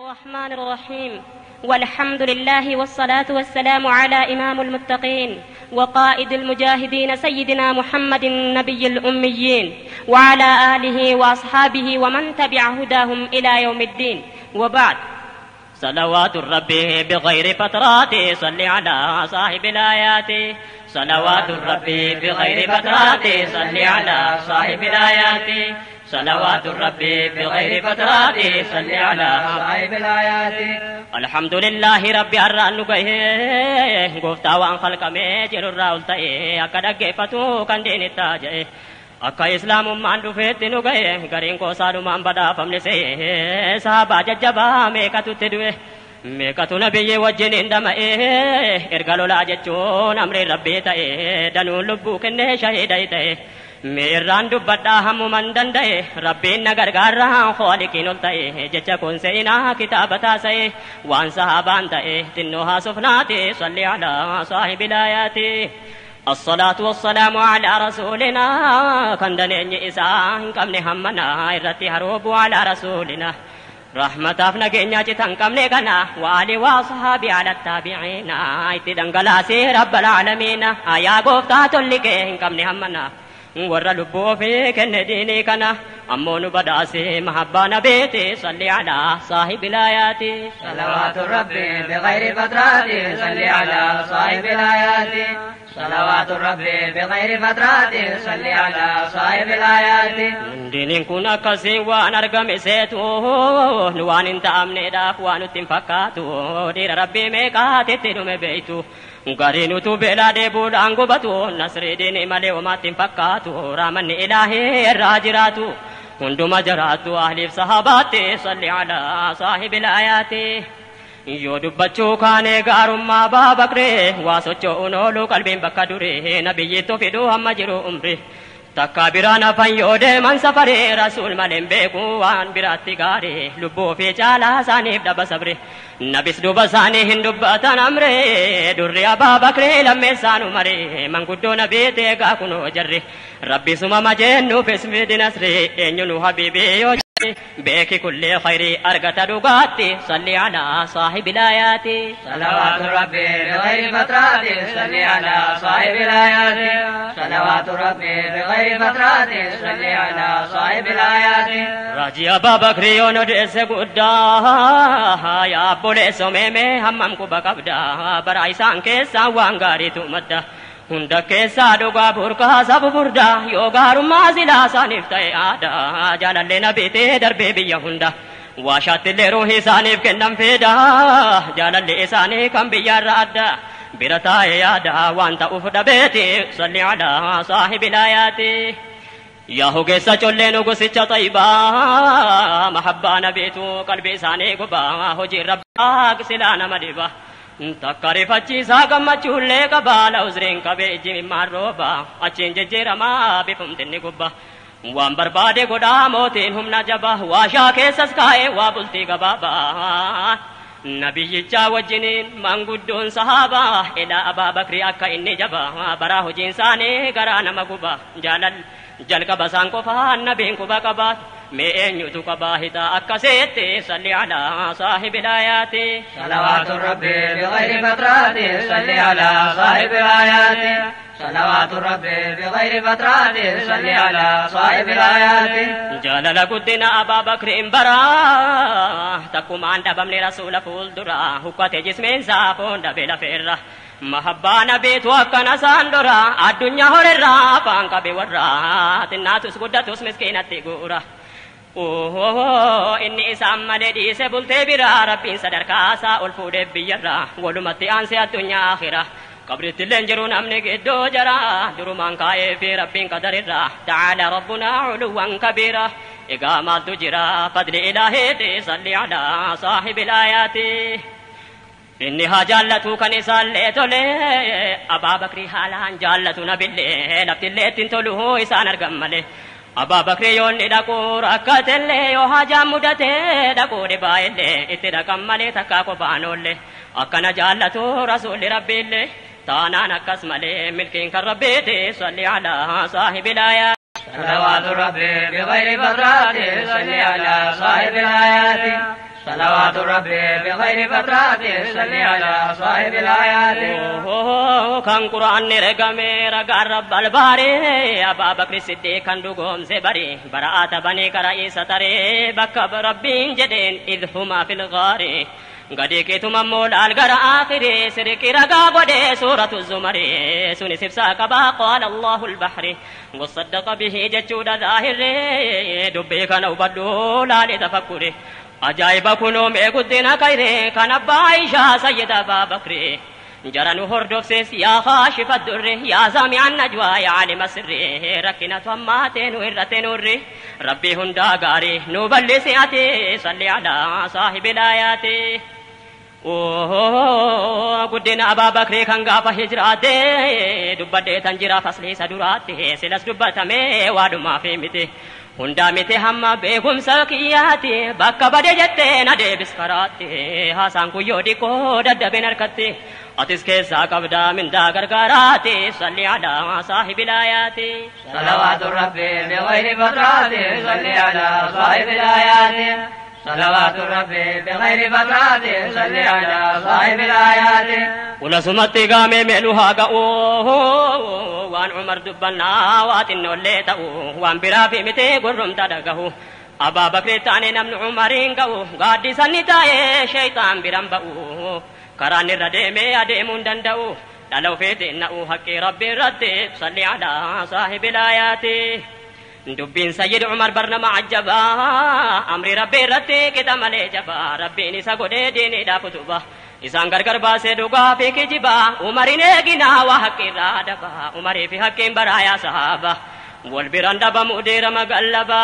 الرحمن الرحيم والحمد لله والصلاة والسلام على إمام المتقين وقائد المجاهدين سيدنا محمد النبي الأميين وعلى آله وأصحابه ومن تبع هداهم إلى يوم الدين وبعد. صلوات الرب بغير فترات صل على صاحب الآيات. صلوات الرب بغير فترات صل على صاحب الآيات. صلوات الرب بغير فترات صل على صاحب الآيات. الحمد لله رب الران نغه غفتا وان خلق مجر الراول تأي أكدا فتو كان دين تاجه akka islaamummaan dhufeetti nu ga'e gariin koosaadhumaan badhaafamne se'e sahabaa jajjabaa meeqatutti du'e meeqatu nabiyyi wajjin hin dhama'e erga lolaa jechuun amriin rabbii ta'e danuun lubbuu kennee shahiida ta'e mee irraan dubbadhaa hammuman danda'e rabbiin na gargaarraa khooliqiin ol ta'e jecha kun se'inaa kitaaba taasa'e waan sahabaan ta'e xinnoo haasofnaati salli alaa saahibil aayaati. الصلاة والسلام على رسولنا كندنين إسان كمن همنا إرتي هروب على رسولنا رحمة أفنقين جتن كمن كنا وآلي وصحابي على التابعين اتدنقلاسي رب العالمين آيا قفتات لكين كمن همنا ور لبو فيك النديني كنا أمون بداسي محبة نبيتي صلي على صاحب الآيات. صلوات الرب بغير فترات صلي على صاحب الآيات. صلوات الرب بغير فترات صلي على صاحب الآيات. دين كنا كسي وان أرقم سيتو وان انت أمني داف وان اتنفكاتو دير ربي ميقات اتنم بيتو gariin utuu beelaa dheebuudhaan gubatu nasrii diinii malee homaatti hin fakkaatu raamanni ilaahii irraa jiraatu hunduma jiraattu ahliif sahabaatti salli alaa saahibil aayaati. Yoo dubbachuu kaanee gaarummaa Abaa Bakree waa socho'uun ooluu qalbiin bakka duree nabiyyiitu fiduu hamma jiru umri takka biraan hafan yoo deeman safaree rasuul malee hin beeku waan biraatti gaarii lubbuu fi caalaa isaaniif dhaba sabri nabis duba isaanii hin dubbatan amree durri Abaa Bakree lammeessaan umaree manguddoo nabii teegaa kunoo jarri rabbisuma majeennuufis fidi nasri eenyu nu habiibii yoo بيك كل خير أرقت دقاتي صلي على صاحب الآيات. صلوات ربي بغير فترات صلي على صاحب الآيات. صلوات ربي بغير فترات صلي على صاحب الآيات. راجي أبا بكر يوند سقدا يا أبو لسومي همم كوبا كبدا برايسان كيسا وانغاري تمدا hunda keessaa dhugaa burqaa sabu furdaa yoo gaarummaa silaa isaaniif ta'e aadaa jaalallee nabiitee darbee biyya hunda waashaattillee ruuhii isaaniif kennan feedaa jaalallee isaanii kan biyyaarra adda bira taa'e yaada waan ta'uuf dhabeeti salli alaa saahibil aayaati. Yaa hogeessa collee nu gosicha xayyibaa mahabbaa nabiitu qalbii isaanii gubaa hojii rabbaa silaa nama dhiba. Takka rifachiisaa gammachuullee qabaa lawuzriin qabee ijji mimmaan rooba achiin jijjiiramaa bifumtinni gubba waan barbaade godhaa mootiin humna jaba waashaa keessas kaa'ee waa bultii gabaabaa nabiyyichaa wajjiniin manguddoon sahaabaa ilaa Abaa Bakrii akka inni jaba bara hojiin isaanii garaa nama guba jaalal jalqaba isaan qofaan nabiin quba qabaa mee eenyutu qabaa hitaa akkasitti salli alaa saahibil aayaati. صلوات ربي بغير فترات صلي على صاحب الآيات. صلوات ربي بغير فترات صلي على صاحب الآيات. jaalala guddina Abaa Bakriin baraa takkumaan dhabamne rasuula fuuldura huqqate jismeensaa foon dhabe lafeerra mahabbaa nabiitu akkana isaan dura addunyaa horirraa afaan qabe warra xinnaatus guddatus miskiinatti guura. Inni isaan malee dhiise bultee biraa rabbiin sadarkaa isaa ol fuudhee biyyarraa walumatti aansee addunyaa akhira qabritti illee jiru namni gidduu jara durumaan kaa'ee fi rabbiin qadarirraa ta'aala rabbunaa culuwwan kabiira egaa maaltu jira fadli ilaahiiti salli alaa saahibil aayaati. Inni haa jaallatu kan isaallee tole Abaa Bakrii haalaan jaallatu nabillee laftillee ittiin tolu isaan argan malee. Abaa Bakrii yoo inni dhaquu rakkatellee yoo hajaan mudatee dhaquu dhibaa'ellee itti dhaqan malee takkaa qofaan oollee akkana jaallatu rasuulli rabbiillee taanaan akkas malee milkiin kan rabbiiti salli alaa saahibil aayaati. صلوات ربي بغير فترات صلي على صاحب الآيات. صلوات ربي بغير فترات صل على صاحب الآيات كان قرآن رقمي رقا رب الباري أبا بكر الصديق كان دقوم زبري براءة بني كرئيس تري بكب ربين جدين إذ هما في الغار قد كتم مول الغر آخر سرك رقا قد سورة الزمر سن سبسا كبا قال الله البحر وصدق به جتشود ظاهر دبيك نوبدو لا لتفكره أجايب كنو ميقدنا كيري كان أبا عائشة سيد أبا بكر جرى هردوفسيس يا خاشف الدر يا سامع النجوى يا عالم السر ركنة وماتين ورتين ور ربي هندا غاري نوبل سياتي صلي على صاحب الآيات قدنا أبا بكر كان غاف هجراته دبته تنجرا فصلي سدراته سلس دبته مي وادما في مته hundaa miti hamma beekumsa kiyyaati bakka bade jettee na deebis karaatti haasaan kuyyoo dhiqoo daddabeen harkatti atis keessaa qabdaa mindaa gargaaraati salli alaa saahibil aayaati. صلوات ربي بغير فترات صل على صاحب الآيات صلوات ربي بغير فترات صل على صاحب الآيات ولسمت قامي مئلها قؤوه وان عمر دبنا واتن وليته وان برافي متي قرم تدقه أبا بكر تاني نمن عمرين قؤوه قاد سنتاي شيطان برنبؤوه كران الرديمي أديمون دندؤوه لو فيت إنه حقي ربي رتب صلي على صاحب الآيات دبين سيد عمر برنما عجبا أمري ربي رتي كتا ملي جبا ربي نسا قدي ديني دا فتوبا إسان غرغر باسي دوغا في كجبا عمري نيگنا وحقي رادبا عمري في حقين برايا صحابا والبران دبا مدير مغلبا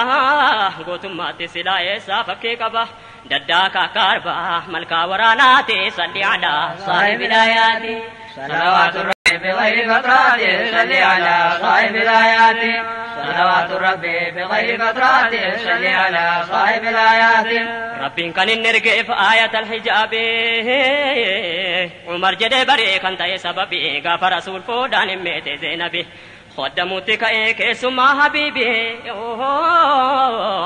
قوتما تسلا إسا فكي قبا دداكا كاربا ملكا وراناتي صلي على صاحب الآيات صلوات ربي بغير فترات صل على صاحب الآيات صلوات ربي بغير فترات صل على صاحب الآيات ربي كان النرجع في آية الحجاب عمر جدي بري كان تاي سببي غفر رسول فودان ميت زينبي خدمتك إيك سما حبيبي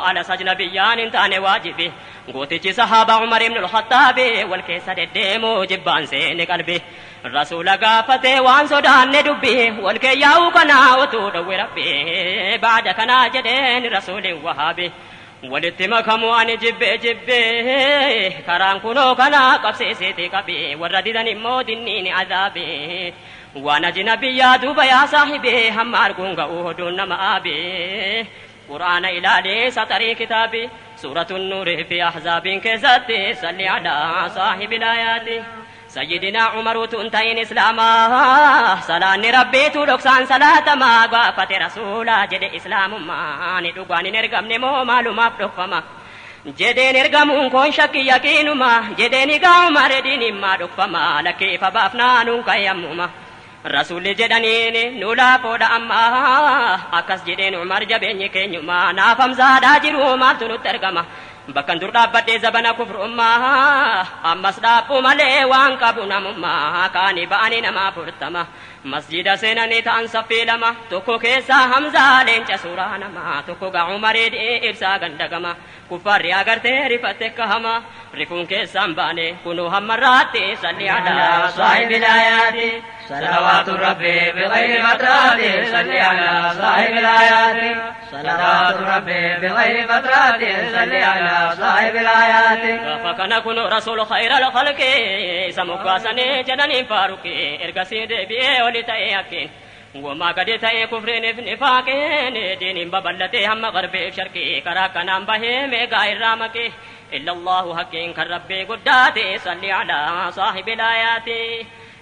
على سجن بيان انتان واجبي قوتي صحابة عمر بن الخطاب والكيسة الديمو جبان سين قلبي الرسول قافته وان سودان ندبي والكي ياوكنا وتودو ربي بعد كنا جدين رسول وهابي ولتمكمو أن جبي جبي كران كنو كنا قبسي سيتي قبي والرددن مودنين عذابي وانا جنبي يا دوبا يا صاحبي هم أرقون قوهدون مآبي قرآن إلالي سطري كتابي سورة النور في أحزاب كزتي صلي على صاحب الآيات سيدنا عمر تنتين إسلاما صلاة ربي تلوكسان صلاة ما قافت رسولا جد إسلام ما ندقان نرقم نمو مالو ما فلوكفما جدين ارقمون كون شكي يقينما جدين قوم ردين ما دقفما لكيف بافنا نونك يموما رسول جدنين نولا فودا أما أكس جدين عمر جبين كينيما نافم زادا جرو ما تنو بكن در دابت زبنا كفر أمّا أمس دابو ملي وان قبونا مما كاني باني نما فرتما مسجد سيناني تانصفي لما توكو كيسا حمزة لينچ سورانا ما توكو غا عمر دي إبسا غندغما كفار يا غرتي رفتك هما رفون كيسا باني كنو همراتي صلي على صاحب الآيات صلوات ربي بغير فترات صلي على صاحب الآيات صلوات ربي بغير فترات صلي على صاحب الآيات فكان كن رسول خير الخلق سمقاسني جنن فاروق ارغسي دبي ولتايكين وما قد تاي كفر نفاقين دين ببلته هم غرب شرقي كرا كنام به مغاير رامك الا الله حقين كربي قداتي صلي على صاحب الآيات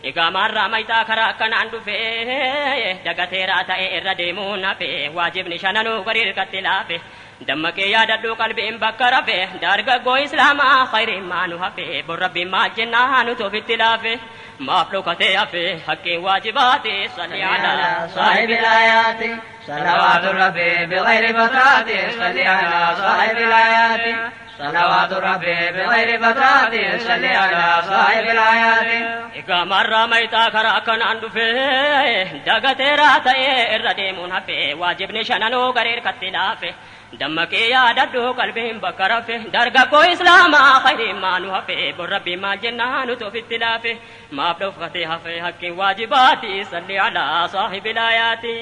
إقامة راميتا كرا كنان دفه دغتيرا تاي الرديمون في واجب نشانو غرير كتلافه دمك يا ددو قلبي بكر به دارغ گو اسلام خير ما نو هفه بربي ما جنان تو في تلافه ما فلوكته افه حق واجبات صلي على صاحب الآيات صلوات ربي بغير فترات صلي على صاحب الآيات صلوات ربي بغير فترات صلي على صاحب الآيات إقامة رميتا كراكن عند فيه دغتيرا تاي الرديمون هفه واجب نشانو غرير كتلافه Dammaqee yaadadhu qalbiin bakka rafe dargaggoo islaamaa khayriin maanu hafe bor rabbii maal jennaa nuti ofitti laafe maaf dhofkatee hafe hakkiin waajibaati salli alaa saahibil aayaati.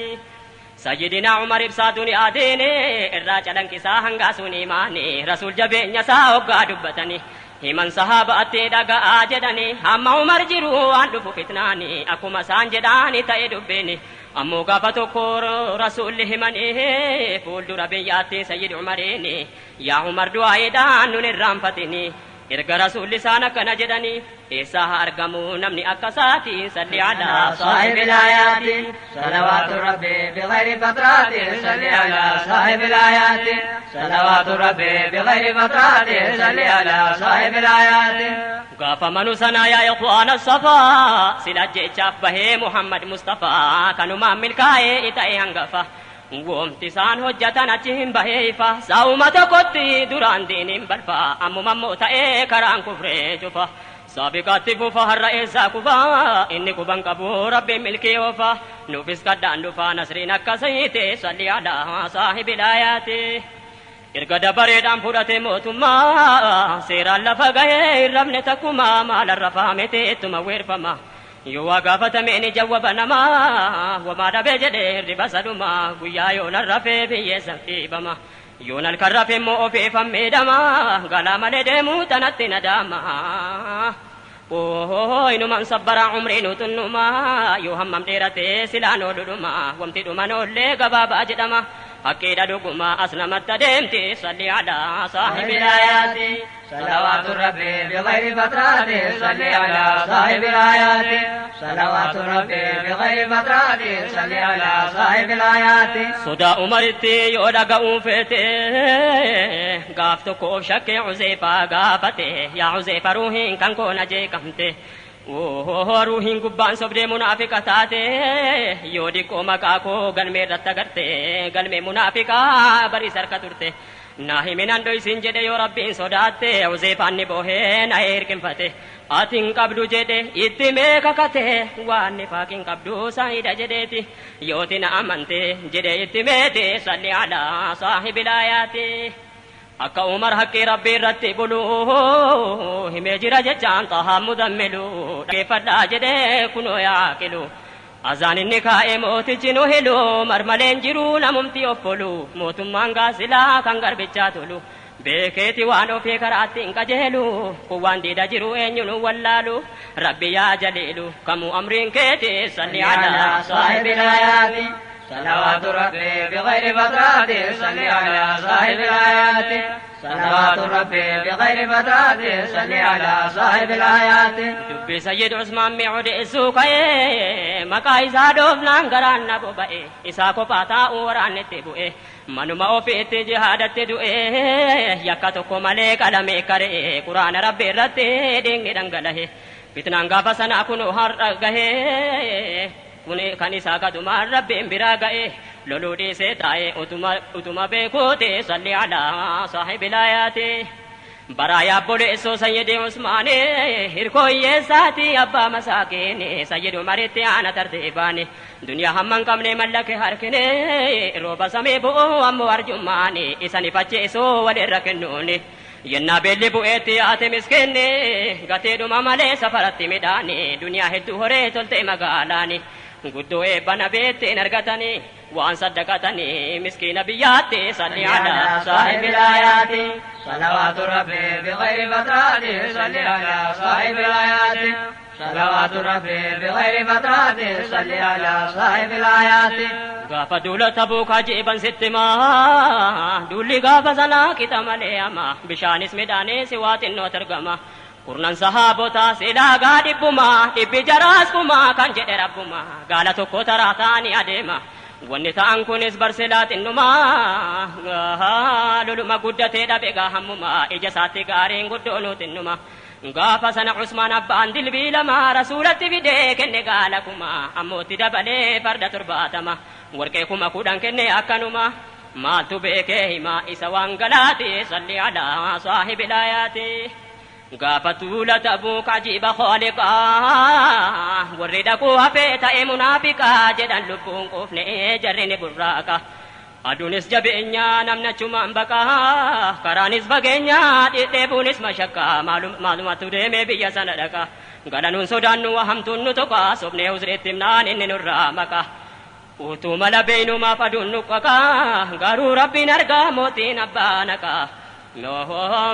Sayyidina Umar ibsaa duniyaa deene irraa calanqisaa hangaasuun imaani rasuul jabeenya isaa hoggaa dubbatani himan sahabaatti dhaga'aa jedhani hamma Umar jiru waan dhufu fitnaani akkuma isaan jedhaani ta'e dubbeeni ammoo gaafa tokko rasuulli himanii fuuldura biyyaatti Sayyid Umariini yaa Umar du'aayeedhaan nun irraanfatini erga rasuulli isaan akkana jedhani eessaa haa argamu namni akka isaati salli alaa صاحب الآيات صلوات ربي بغير فترات صل على صاحب الآيات صلوات ربي بغير فترات صل على صاحب الآيات gaafa manu sanaa yaa ikhwaana safaa sila jechaaf bahee Muhammad Mustafaa kanumaan milkaa'ee ta'e hangafa Womti isaan hojjatan achi hin bahee ifa saa'uma tokkotti duraan diiniin balfa ammuma immoo ta'ee karaan kufree cufa saabiqaatti fufa har'a eessaa kufa inni kuban qabu rabbiin milkii oofa nuufis kadhaan dhufa nasriin akkasiite salli alaa saahibil aayaati. Erga dabareedhaan fudhate mootummaa seeraan lafa gahee hin rafne takkumaa maalarra faamete ittuma weerfama. Yoo waa gaafatame ni jawwaba namaa wamaa dhabee jedhee hirriba sadhumaa guyyaa yoon rafee biyyeessan dhiibama. Yoon halkan rafe immoo ofeefan miidhama galaa malee deemuu tanatti nadaama. Inuman sabbara umrii nu xunnumaa yoo hammam dheeratee silaan ooludhuma wamti dhuman oollee gabaabaa jedhama. Hakkiidha dhuguma as namatti adeemti salli alaa saahibil الآيات صلوات ربي بغير فترات صل على صاحب الآيات صلوات ربي بغير فترات صل على صاحب الآيات Sodaa Umaritti yoo dhaga'uun feete gaaf tokko of shakkee Cuzeefaa gaafate yaa Cuzeefa ruuhiin kan koo na jeeqamte ruuhiin gubbaan sobdee munaafiqa taate yoo diqqoo maqaa koo galmee irratti agarte galmee munaafiqaa bariis harka turte naa himinan dhoysin jedhe yoo rabbiin sodaatte Cuzeefaan ni boohee na hirqinfate ati hin qabdu jedhe itti mee kakate waan nifaaq hin qabdu saayida jedheeti yooti na amante jedhe itti meete salli alaa saahibil aayaati. Akka Umar haqqii rabbii irratti bulu himee jira jechaan xahaa mudammilu dhaggeeffadhaa jedhee kunoo yaaqilu. Azaan inni kaa'ee mootichi nu hilu marmaleen jiru namumti of bolu mootummaan gaasilaa kan garbichaa tolu. Beekeeti waan ofii karaatti hin qajeelu kun waan diida jiru eenyu nu wallaalu rabbi yaa jaliilu kamuu amriin keeti salli alaa صاحب الآيات صلوات ربي بغير فترات صل على صاحب الآيات صلوات ربي بغير فترات صل على صاحب الآيات Dubbii Sayyid Usmaan mi'u deessuu ka'ee maqaa isaa dhoofnaan garaan na boba'e isaa kophaa taa'uu waraannetti bu'e manuma ofiitti jihaadatti du'e yakka tokko malee qalamee karee quraana rabbi irratti dhiigni dhangalahe fitnaan gaafa sanaa kunoo har'a gahee kun kan isaa kadumaan rabbiin biraa ga'e loluu dhiisee taa'e utuma beekuuti salli alaa saahibil aayaati. Baraa yaabboleessoo Sayyidi Usmaani hirkoo hiyyeessaati abbaa masaakiini Sayyid Umaritti aana tartiibaani duniyaa hamma hin qabne mallake harkine rooba samii bu'uu ammoo arjummaani isan ifacheessoo walirra kennuuni. Yennaa beelli bu'eetti haati miskiinni gateedhuma malee safaratti midhaani duniyaa hedduu horee tolte magaalaani. Guddoo eebbana beettiin argatanii waan saddaqatanii miskiina biyyaatti salli alaa صاحب الآيات صلوات ربي بغير فترات صل على صاحب الآيات صلوات ربي بغير فترات صل على صاحب الآيات Gaafa duula Tabuuk ajiiban sitti himaa duulli gaafa sanaa qixa malee ama bishaanis midhaanis waa xinnoo argama. Kurnan sahaabotaa silaagaa dhibbumaa dhibbi jaraas kumaa kan jedhe rabbumaa gaala tokko taraa ta'anii adeema. Wanni ta'an kunis barsilaa xinnumaa loluma guddatee dhabe gaa hammumaa ija isaatti gaariin guddoonuu xinnuma. Gaafa sana Usmaan abbaan dilbii lama rasuulatti fidee kenne gaala kuma ammootti dabalee farda 70 warqee 10,000 kenne akkanuma maaltu beekee hima isa waan galaati salli alaa saahibil aayaati. Gaafa tuula Tabuuk ajiiba khaaliqaa warri dhaquu hafee ta'e munaafiqaa jedhan lubbuun quufne jarri ni burraaqa. Aduunis jabeenya namni achumaan baqaa karaanis fageenya dheebuunis mashakkaa maalumatu deemee biyya sana dhaqa galanuun sodaannu hamtuun nu toqa sobnee uzreetti himnaan inni nurraa maqa utuu mala beeynumaaf aduun nu qaqa garuu rabbiin argaa mootiin abbaa naqa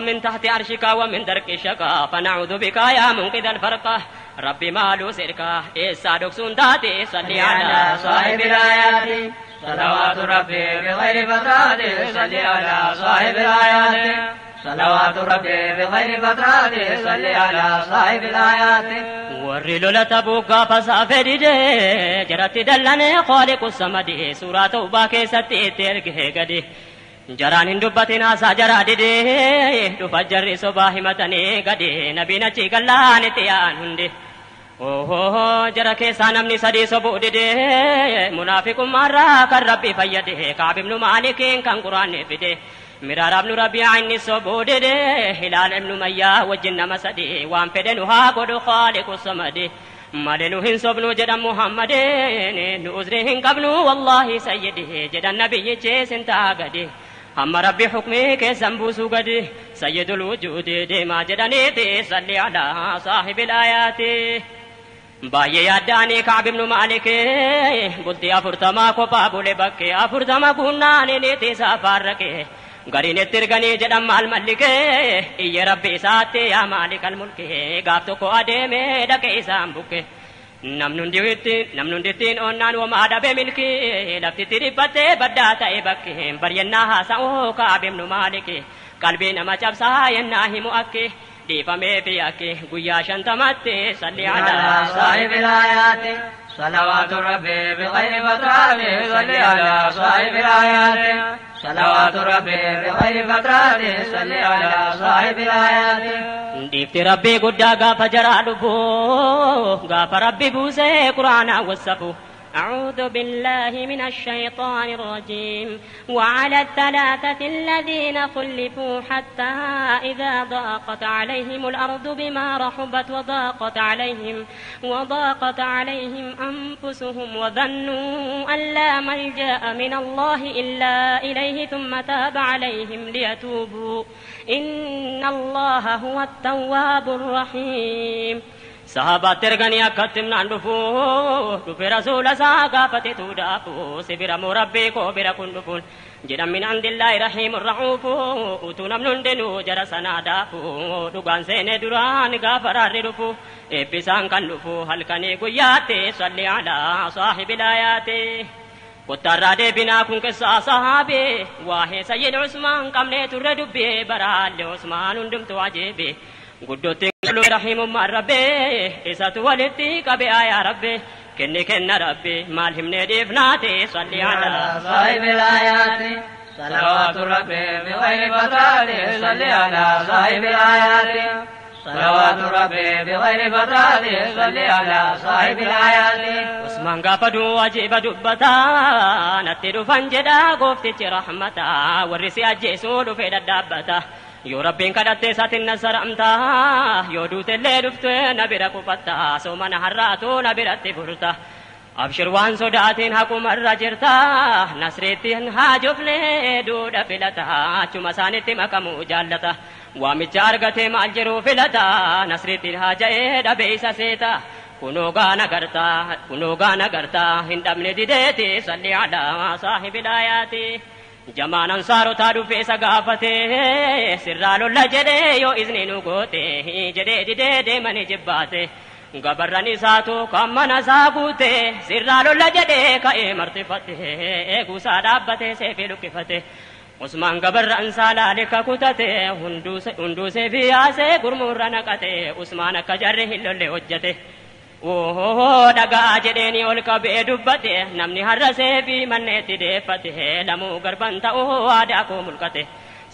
من تحت عرشك ومن درك الشقا فنعوذ بك يا منقذ الفرقة ربي مالو سركا إسا دكسون داتي صلي على صاحب الآيات صلوات ربي بغير فترات صلي على صاحب الآيات صلوات ربي بغير فترات صلي على صاحب الآيات warri lola tabuu gaafa saafee didee jaratti dallanee khaaliqu samadii suuraa ta'ubaa keessatti itti ergee gadi jaraan hin dubbatin haasaa jaraa didee dhufa jarri sobaa himatanii gadi nabiin achi gallaan itti yaa'an hundi jara keessaa namni sadii sobuu didee munaafiqummaarraa kan rabbi fayyade Kaab ibnu Maalikiin kan quraanni fide Miraara ibnu Rabiica inni sobuu didee Hilaal ibnu Mayyaa wajjin nama sadii waan fedhe nu haa godhu khaaliqu samadi malee nu hin sobnu jedhan Muhammadeen nu uzrii hin qabnu wallaahi sayyidi jedhan nabiyyichi sin ta'a gadi hamma rabbi hukmii keessan buusuu gadi sayyidul wujuudi deemaa jedhaniiti salli alaa saahibil aayaati. Baay'ee yaaddaanii Kaab ibnu Maalik bultii 40 kophaa bule bakkee 40 guunnaan niitii isaa faarraqe gariin itti erganii jedhan maal mallikee iyya rabbi isaatti yaa maalikal mulkee gaaf tokko adeemee dhaqe isaan bukke namni hundi ittiin onnaan womaa dhabe milkii laftitti dhiphattee baddaa ta'e bakkee baryannaa haasa'uu Kaab ibnu Maalik qalbii nama cabsaa yennaa himu akki dhiifamee fi akki guyyaa 50tti salli alaa saahibil aayaati صلوات ربي بغير فترات صلي على صاحب الآيات صلوات ربي بغير فترات صلي على صاحب الآيات dhiifti rabbii guddaa gaafa jaraa dhufu gaafa rabbi buusee quraana wasafu أعوذ بالله من الشيطان الرجيم وعلى الثلاثة الذين خلفوا حتى إذا ضاقت عليهم الأرض بما رحبت وضاقت عليهم أنفسهم وظنوا أن لا ملجأ من الله إلا إليه ثم تاب عليهم ليتوبوا إن الله هو التواب الرحيم صحابة ترغني أكتمنا ندفو دفي رسول ساقا فتتو دافو سبر مربي كوبر كندفون جدا من عند الله رحيم الرعوف أتونا من دنو جرسنا دافو دوغان سين دران غافر الرفو إبسان كندفو هل كان قياتي صلي على صاحب الآيات كتر دبنا كن كسا صحابي واهي سيد عثمان قمني تردبي برال عثمان دمت عجيبي guddootti rahimummaan rabbee isatu walitti qabe yaa rabbi kenni kenna rabbi maal himnee dhiifnaate salli alaa saahibil aayaati salawaatu rabbi bighayri fatraati salli alaa saahibil aayaati salawaatu rabbi bighayri fatraati salli alaa saahibil aayaati Usmaan gaafa du'u ajiiba dubbataa natti dhufan jedhaa gooftichi rahmataa warri si ajjeesuu dhufee dhadhaabbata yoo rabbiin kadhatte isaatiin nasaramta yoo duutellee dhufte na bira qufatta soomana har'aatu na biratti furta abshir waan sodaatiin haqumarra jirta nasreettiin haajofne duudha filata achuma isaanitti makamuu jaallata waamicha argatee maal jiruu filata nasreettiin haaja'ee dhabe isa seeta kunoo gaana gartaa hin dhabne dideeti salli alaa saahibil aayaati jamaan ansaarotaa dhufee isa gaafate sirraa lolla jedhee yoo izni nu goote jedhee didee deemanii jibbaate gabarran isaatu kan mana isaa guute sirraa lolla jedhee ka'ee martifate eeguusaa dhaabbate seefii luqqifate Usmaan gabarran isaa laalika kutate hunduu seefii yaasee gurmuurra naqate Usmaan akka jarri hin lolle hojjete dhagaa jedheeni ol qabee dubbate namni har'a seefii manneetti deeffate lamuu garban ta'uu aadaa koo mulqate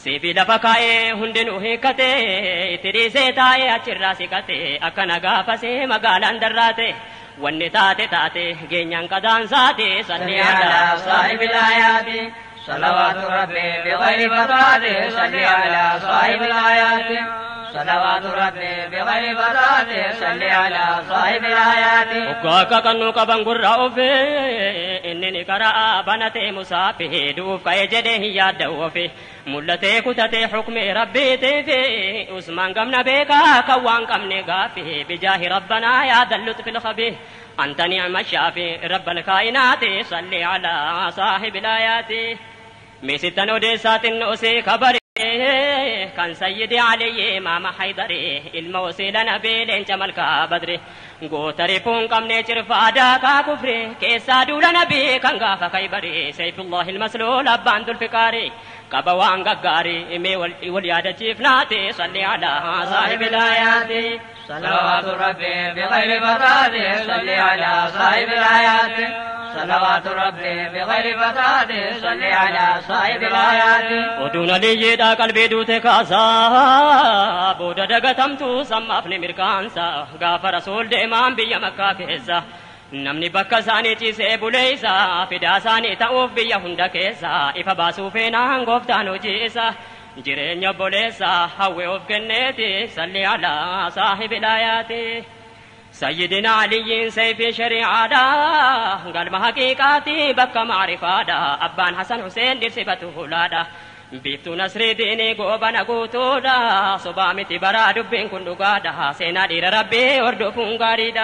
seefii lafa kaa'ee hundinuu hiikkate itti dhiisee taa'ee achirraa siqate akkana gaafasee magaalaan darraate wanni taate taate geenyaan qadaan saate salli alaa saahibil aayaati salawaatu rabbi bighayri fatraati salli alaa saahibil aayaati صلوات ربي بغير فترات صل على صاحب الآيات وقاك كنو قبن قراء في إنني قرأ بنتي مسافه دوف كيجده يا في ملتي كتتي حكم ربي تفي عثمان قمنا بك كوان قمنا قافه بجاه ربنا يا ذا اللطف الخبير أنت نعم الشافي رب الكائنات صل على صاحب الآيات ميستن وديسات أسي خبري كان سيدي علي ماما حيدري الموسيل نبيل جمال كبدري غوتري فون كم نيتر فادا كفري كيسا دول نبي كان غافا كيبري سيف الله المسلول أبان ذو الفقاري كبوان غاري مي والياد جيفناتي صلي على صاحب الآيات صلوات ربي بغير فترات صلي على صاحب الآيات صلوات ربي بغير فترات صلي على صاحب الآيات ودون لي دا قلبي دوت كاسا بود دغتمتو سمافني مركانسا غاف رسول ديمان بيا مكة كيسا نمني بكا ساني چيسه بوليسا فدا ساني تاوف بيا هندا كيسا إفا باسو فينا غوفتانو جيسا جيرين بوليسا هاوي اوف كنتي صلي على صاحب الآيات سيدنا علي سيف شريعة قال ما حقيقاتي بكا معرفة أبان حسن حسين دير صفته لادا بيفتو نصر ديني قوبانا قوتو دا صبامتي برا دبين كندو قادا سينا دير ربي وردو فنغاري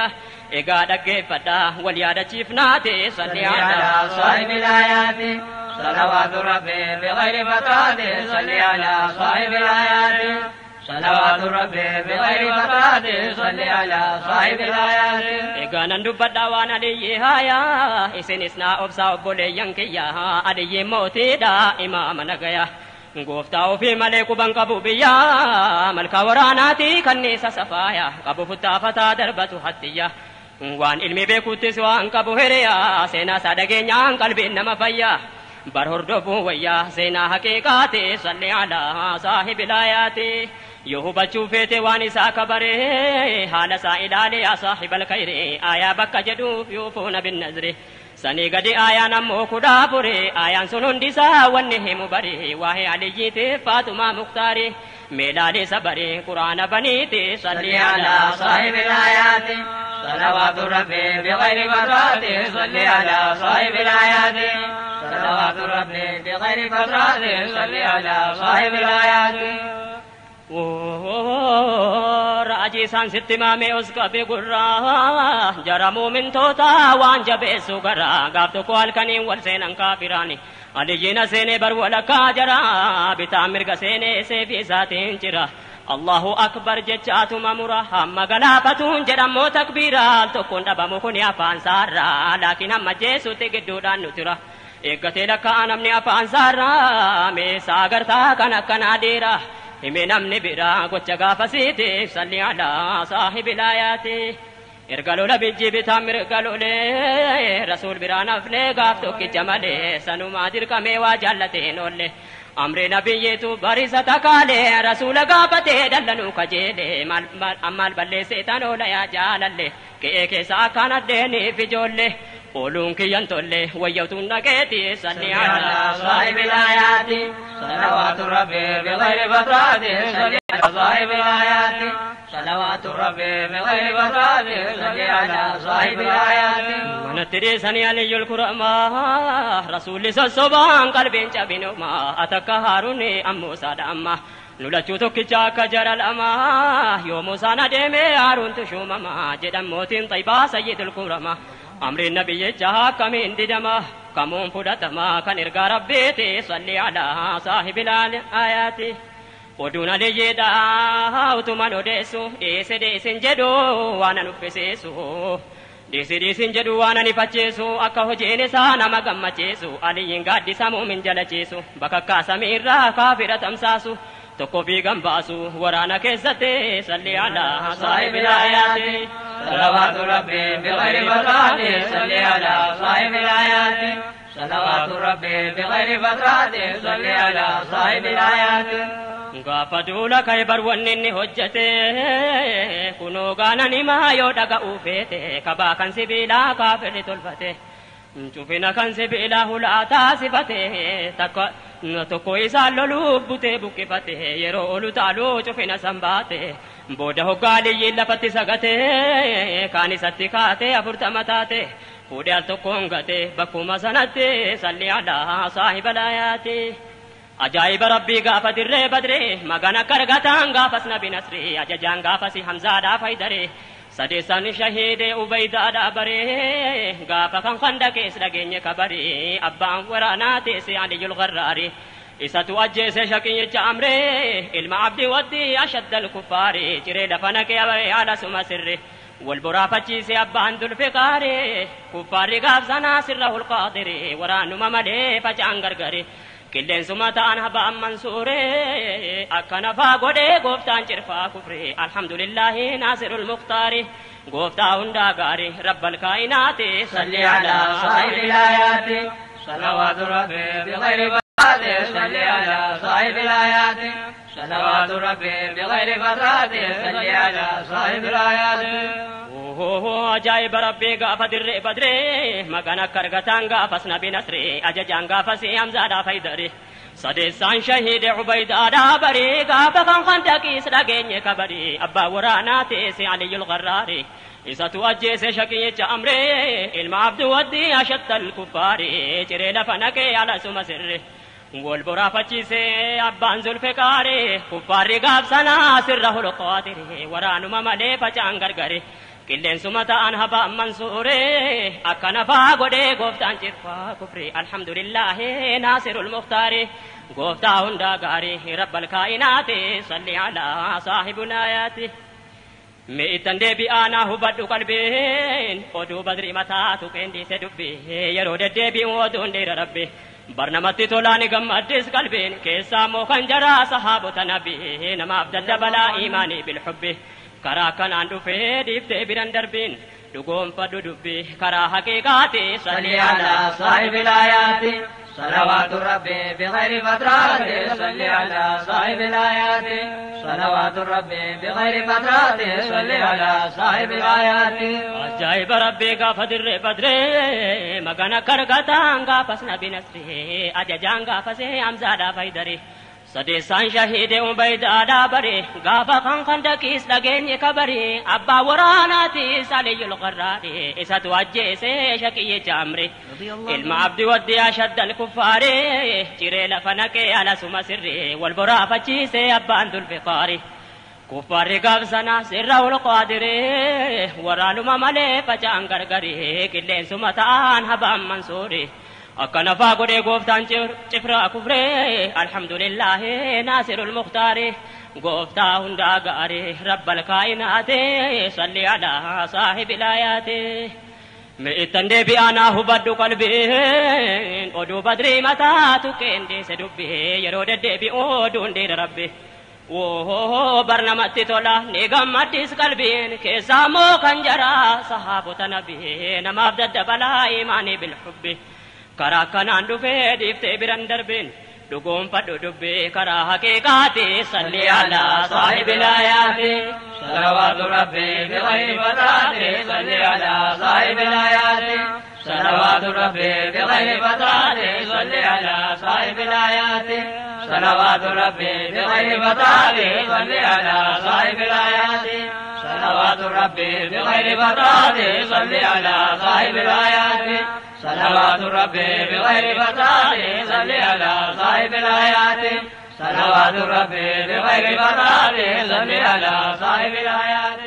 إقادا كيفتا واليادا چيفناتي صلي على صاحب الآيات صلوات ربي بغير فترات صلي على صاحب الآيات صلوات ربي بغير فترات صلي على صاحب الآيات إغانا دبدا وانا لي هايا إسن إسنا أبسا أبولي ينكيا أدي موتي دا إمام نغيا غوفتا في ملك بنقبو بيا ملك وراناتي كنيسة سفايا قبو فتا فتا دربتو حتيا وان علمي بكوتس وان قبو هريا سينا صدقين قلبي إنما فيا برهردفو ويا سينا حقيقاتي صلي على صاحب الآيات يهو بچوفيتي واني ساكبري حال سائلالي يا صاحب الخير آيا بك جدوف يوفون بالنذر سني قدي آيا نمو كدابري آيا سنون ديسا ونهم بري واهي علي فاطمة مختاري ميلالي صبري قرآن بنيتي صلي على صاحب الآيات صلوات ربي بغير فترات صلي على صاحب الآيات صلوات ربي بغير فترات صلي على صاحب الآيات راجي سان ستما میں اس کا بے گرا جرا مومن توتا وان جبے سگرا گاف تو کوال کنی ول سینن کافرانی علی نہ سینے بر ولا کا جرا بتا مرگ سینے سے فی ذاتین چرا الله اکبر جچاتو ممورا ہم گلافتون جرمو تکبیرا تو کون دبا مکونی افان سارا لیکن ہم جیسو تے گڈوڈان نترا ایک تیلا کان ہم نے افان سارا میں ساگر تا کنا کنا دیرا ہمیں نمنی برا گوچا گافسیتی صلی علی صاحب الآیاتی ارگلو لبجی بتا مرگلو لے رسول برا نفنے گافتو کی جملے سنو ماجر کا میوہ جلتے نولے امر نبی تو بری ستکالے رسول گافتے دلنو کجیلے امال بلے سے تنو لیا جاللے کہ ایک ساکھانا دینے فجولے قولون کی ینتولے ویوتون نگیتی صلی علی صاحب الآیات صلوات ربی بغیر فترات صلی علی صاحب الآیات صلوات ربی بغیر فترات صلی علی صاحب الآیات من تری سنی علی الکرما رسول سبحان قلبین چبینما اتک ہارون ام سادما نلچو تو کچا کجر الاما یوم سانا دیمے ہارون تشومما جدم موتین طیبہ سید الکرما امر النبی جہا کمین دیدما کمون فدتما کنرگا ربیتی صلی علی صاحب الآیات ودون لیدا اتمان ودیسو ایسے دیسن جدو وانا نفسیسو دیسی دیسن جدو وانا نفچیسو اکا حجین سانا مگم چیسو علی گادی سامو من جل چیسو بککا سمیر را کافر تمساسو تو کو بھی غم باسو ورانا کے ستے صلی علی صاحب الآیات صلوات ربی بغیر فترات صلی علی صاحب الآیات صلوات ربی بغیر فترات صلی علی صاحب الآیات غافدولا خیبر ونن حجتے کنو گانا نما یو دگا اوفیتے کبا کن سبیلا کافر تلفتے Cufina kan sibiila hulaa taasifate takka tokko isaan loluuf butee buqqifate yeroo olu taaluu cufina sanbaate booda hoggaaliyyiin lafatti sagate kaan isatti kaate 40 taate fuudhee al tokkoon gate bakkuma sanatti salli alaa saahiba laayaati. Ajaa'iba rabbii gaafa dirree badree magana kargataan gaafas nabi nasree ajajaan gaafasi hamzaadhaa faydaree. Sadeessaan shahiidee ubaydaadhaa baree gaafa kan khandakees dhageenye kabaree abbaan waraanaa teesse aliyyul gharraari isatu ajjeese shaqiyyicha amree ilma abdii waddii ashaddal kuffaari ciree lafa naqee abaree haala suma sirre wal boraafachiise abbaan dulfiqaare kuffaarri gaaf sanaa sirra hulqaadire waraanuma malee faca'an gargare qilleensuma ta'an haba'an mansuure akka nafaa godhee gooftaan cirfaa kufre alhamdulillaahi naasirul mukhtaari gooftaa hundaa gaari rabbal kaa'inaati صلي على صاحب الآيات صلوات ربي بغير فترات صلي على صاحب الآيات صلوات ربي بغير فترات صلي على صاحب الآيات. Ajaa'iba rabbii gaafa dirree badree magana kargataan gaafas nabi nasree ajajaan gaafas hamzaadhaa faydare sadeessaan shahiide ubaydaadhaa baree gaafa kan khandaqiis dhageenye kabaree abbaa waraanaa teesse aliyyul gharraare isatu ajjeese shaqiyyicha amree ilma abdu waddii ashattal kuffaare ciree lafa naqee alasuma sirre wal boraafachiise abbaan zulfiqaare kuffaarri gaaf sanaa sirra holqaatire waraanuma malee faca'an gargare qilleensuma ta'an haba'an mansuure akka nafaa godhee gooftaan cirfaa kufre alhamdulillaahi naasirul mukhtaari gooftaa hundaa gaarii rabbal kaa'inaati salli alaa saahibul aayaati. Mi'ittan deebi'aanaa hubadhu qalbiin oduu badrii mataa tuqeen dhiise dubbii yeroo deddeebi'u oduun dhiira rabbi barnamatti tolaani gammaddis qalbiin keessaa immoo kan jaraa sahaabota nabii namaaf daddabalaa iimaanii bilhubbi karaa kanaan dhufee dhiiftee biran darbiin dhugoonfadhu dubbii karaa haqiiqaati. صلي على صاحب الآيات صلوات ربي بغير فترات صلي على صاحب الآيات صلوات ربي بغير فترات صلي على صاحب الآيات. Ajaa'iba rabbii gaafa dirree badree magana kargataan gaafas nabi nasree ajajaan gaafas hamzaadhaa faydare sadeessaan shahiide ubaydaadhaa bare gaafa kan khandaqiis dhageenye kabare abbaa waraanaatiis aliyyul gharraare isatu ajjeese shaqiyyicha amre ilma abdi waddii ashaddal kuffaare ciree lafa naqee alasuma sirre wal boraafachiise abbaan dulfiqaare kuffaarri gaaf sana sirra holqaadire waraanuma malee faca'an gargare qilleensuma ta'an haba'an mansuure akka nafaa godhee gooftaan cifraa kufree alhamdulillaahi naasirul mukhtaari gooftaa hundaa gaarii rabbal kaa'inaati salli alaa saahibil aayaati. Mi'ittan deebi'aanaa hubadhu qalbiin oduu badrii mataa tuqeen dhiise dubbii yeroo deddeebi'u oduun dhiira rabbi. Barnamatti tola ni gammaddis qalbiin keessaa immoo kan jaraa sahaabota nabii namaaf daddabalaa iimaanii bilhubbi. Karaa kanaan dhufee dhiiftee biran darbiin dhugoonfadhu dubbii karaa haqiiqaati. صلي على صاحب الآيات صلوات ربي بغير فترات صلي على صاحب الآيات صلوات ربي بغير فترات صلي على صاحب الآيات صلوات ربي بغير فترات صلي على صاحب الآيات صلوات ربي بغير فترات صلي على صاحب الآيات صلوات ربي بغير فترات صلي على صاحب الآيات صلوات ربي بغير فترات صلي على صاحب الآيات.